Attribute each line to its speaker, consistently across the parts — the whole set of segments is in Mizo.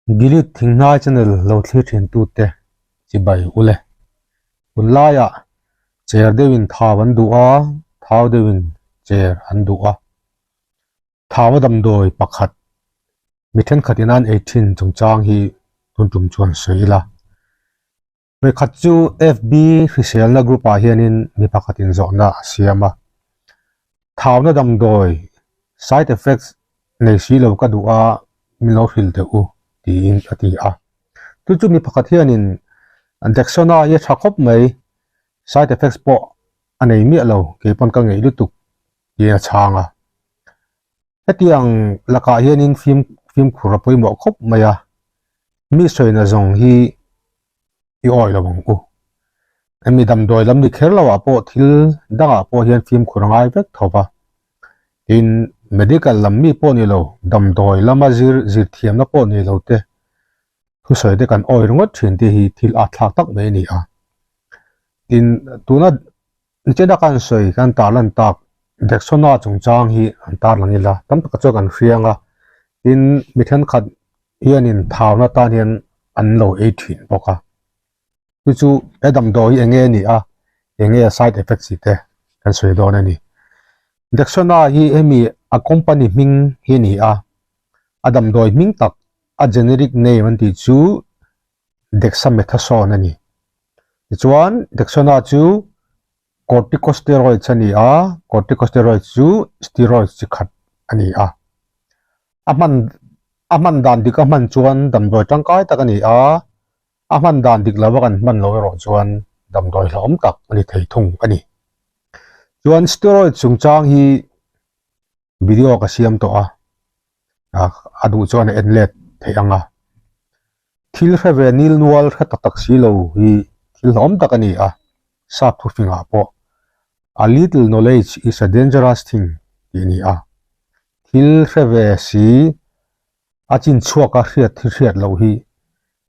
Speaker 1: Gilead Thinghnai channel lo thlir thin tute chibai ule. Tunlaiah chair deuhin thau an duh a, thau deuhin chair an duh a. Thau a damdawi pakhat mi thenkhatin an ei thin chungchang hi tun tum chuan sawi ila. Vawikhat chu FB hriselna group ah hianin mi pakhatin zawhna a siam a. Thauna damdawi side effects nei si lo ka duh a min lo hrilh teh u tiin a ti a. Chu chu mi pakhat hianin Dexona hi a tha khawp mai, side effects pawh a nei miah lo, kei pawn ka ngeih lutuk tiin a chhang a. Hetiang lakah hianin fim fimkhur a pawimawh khawp mai a, mi sawina zawng hi i awi lo ang u. Hemi damdawi lam ni kher loah pawh thil dangah pawh hian fimkhur a ngai vek tho va. Tin, medical lam mi pawh ni lo, damdawi lama zir zir thiamna pawh ni lo te thusawi te kan awi ringawt thin te hi thil at thlak tak mai a ni a. Tin, tuna Nichina kan sawi kan tarlan tak Dexona chungchang hi an tarlang ila tam taka chuan kan hriang a, tin mi thenkhat hianin thauna tan hian an lo ei thin bawk a. Chu chu he damdawi hi enge a ni a, enge a side effects tih te kan sawi dawn a ni. Dexona hi hemi a company hming hi a ni a, a damdawi hming tak a generic name an tih chu Dexamethasone a ni. Tichuan, Dexona chu corticosteroids a ni a, corticosteroids chu steroids chi khat a ni a. A hman a hman dan dik a hman chuan damdawi tangkai tak a ni a, a hman dan dik lova kan hman loh erawh chuan damdawi hlauhawm tak a ni thei thung a ni. Chuan steroids chungchang hi video ka siam tawh a, a duh chuan a en let theih ang a. Thil hre ve nil nual hre tak tak si lo hi thil hlawm tak a ni a, sap thufingah pawh A little knowledge is a dangerous thing tih a ni a. Thil hre ve si a chin chhuak a hriat thil hriat loh hi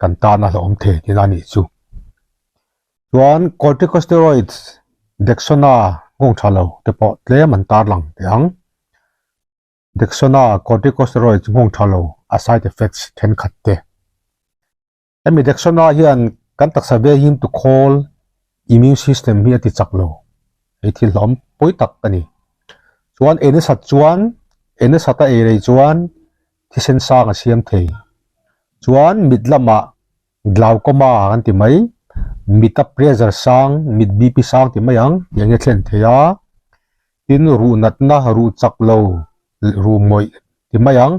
Speaker 1: kan tan a hlawm thei tihna a nih chu. Chuan corticosteroids, Dexona nghawng tha lo te pawh tlem an tarlang teh ang. Dexona corticosteroids nghawng tha lo a side effects thenkhat te. Hemi Dexona hian kan taksa ve him tu khawl immune system hi a ti chak lo. Hei thil hlawm pawi tak a ni. Chuan ei nasat chuan ei nasat a ei rei chuan thisen sang a siam thei. Chuan mit lamah glaucoma kan ti mai, mit a pressure sang, mit BP sang ti mai ang tih ang hi a thlen thei a. Tin, ruh natna, ruh chak lo, ruh mawih ti mai ang,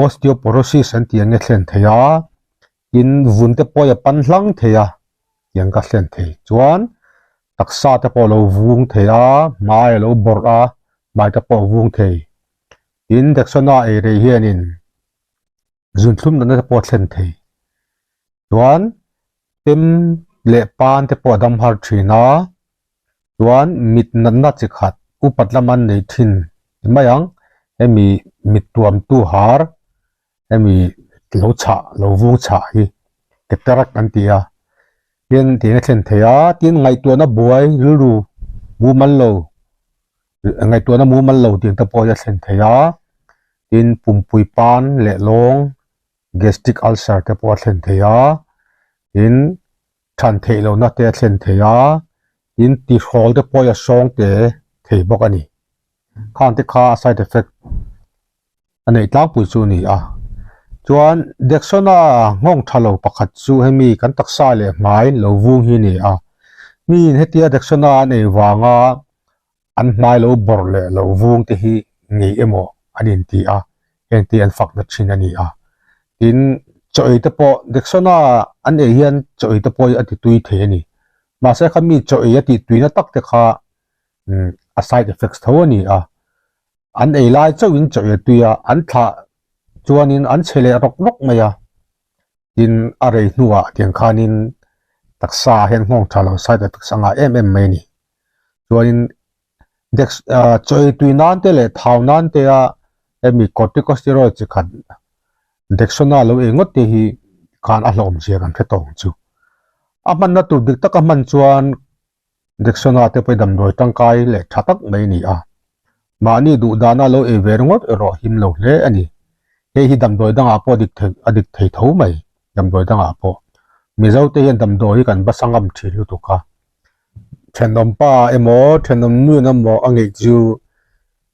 Speaker 1: osteoporosis an tih ang nge thlen thei a, tin vun te pawh a pan hlang thei a tih ang ka thlen thei. Chuan taksa te pawh a lo vung thei a, hmai a lo bawrh a, hmai te pawh a vung thei. Tin, Dexona ei rei hianin zunthlum natna te pawh a thlen thei. Chuan pem leh pan te pawh a dam har thin a, chuan mit natna chi khat upat lama an nei thin ti mai ang, hemi mit tuamtu har hemi lo chhah lo vung chhah hi cataract an ti a, tin tiang a thlen thei a, tin ngaihtuahna buai rilru mumal lo ngaihtuahna mumal lo tih te pawh hi a thlen thei a, tin pumpui pan leh lawng gastric ulcer te pawh a thlen thei a, tin than theih lohna te a thlen thei a, tin tihrawl te pawh hi a sawng te thei bawk a ni. Khang te kha a side effect a neih tlangpui chu a ni a. Chuan Dexona nghawng tha lo pakhat chu hemi kan taksa leh hmai lo vung hi a ni a. Miin hetia Dexona an ei vanga an hmai lo bawrh leh lo vung te hi ngei emaw an inti a, heng te an fakna thin a ni a. Tin, chaw ei te pawh Dexona an ei hian chaw ei te pawh hi a ti tui thei a ni. Mahse kha mi chaw ei a tih tuina tak te kha a side effects tho a ni a. An ei lai chauhin chaw ei a tui a, an thlah chuanin an chhe leh rawk rawk mai a. Tin, a rei hnuah tiang khanin taksa ah hian nghawng tha lo side effects a ngah em em mai a ni. Chuanin dex ah chaw ei tui nan te leh thau nan te a hemi corticosteroid chi khat Dexona lo ei ngawt te hi khan a hlawm zia kan hre tawh ang chu. A hmanna tur dik taka hman chuan Dexona te pawh hi damdawi tangkai leh tha tak mai a ni a. Mahni duh dana lo ei ve ringawt erawh him lo hle a ni. Hei hi damdawi dangah pawh dik thei a dik thei tho mai, damdawi dangah pawh. Mizo te hian damdawi hi kan basa ngam thin lutuk a, thenawm pa emaw thenawm nu emaw a ngeih chu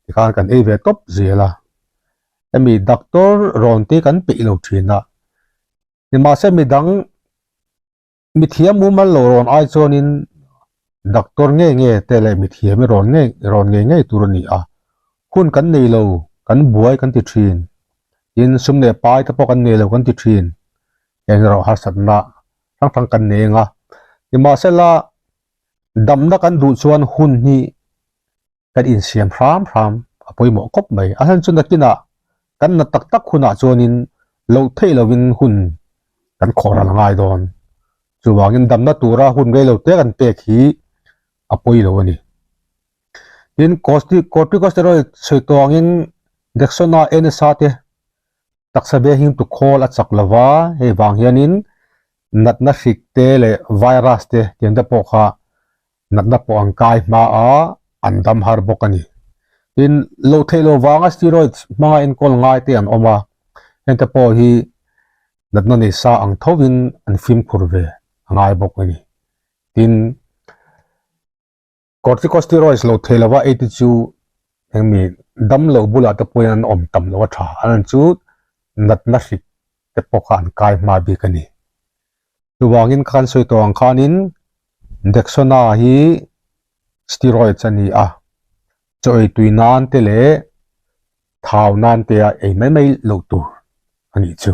Speaker 1: tikhan kan ei ve tawp zel a, hemi doctor rawn te kan peih lo thin a, nimahse midang Mithiam mumal lo rawn ai chuanin doctor nge nge te leh mithiam i rawn ngei rawn ngei ngei tur a ni a, hun kan nei lo, kan buai kan ti thin, tin sum leh pai te pawh kan nei lo kan ti thin, heng erawh harsatna hrang hrang kan nei ang a, nimahsela damna kan duh chuan hun hi kan insiam hram hram a pawimawh khawp mai. A hlan chu nakinah kan na tak tak hunah chuanin loh theih lovin hun kan khawh ral ngai dawn. Chuvangin damna tura hun rei lo te kan pek hi a pawi lo a ni. Tin, corticosteroid sawi tawh angin Dexona NSA te taksa ve hing tu khawl a chak lova, hei vang hianin natna hrik te leh virus te tiang te pawh kha natna pawh an kai hma a, an dam har bawk a ni. Tin, loh theih loh vanga steroids hmanga enkawl ngai te an awm a, hengte pawh hi natna nei sa ang thovin an fimkhur ve a ngai bawk a ni. Tin, corticosteroids loh theih lova ei te chu engmi damlo bulah te pawhin an awm tam loh a tha, an chu natna hrik te pawh kha an kai hma bik a ni. Chuvangin khan sawi tawh ang khanin Dexona hi steroids a ni a, chaw ei tui nan te leh thau nan te a ei mai mai loh tur a nih chu.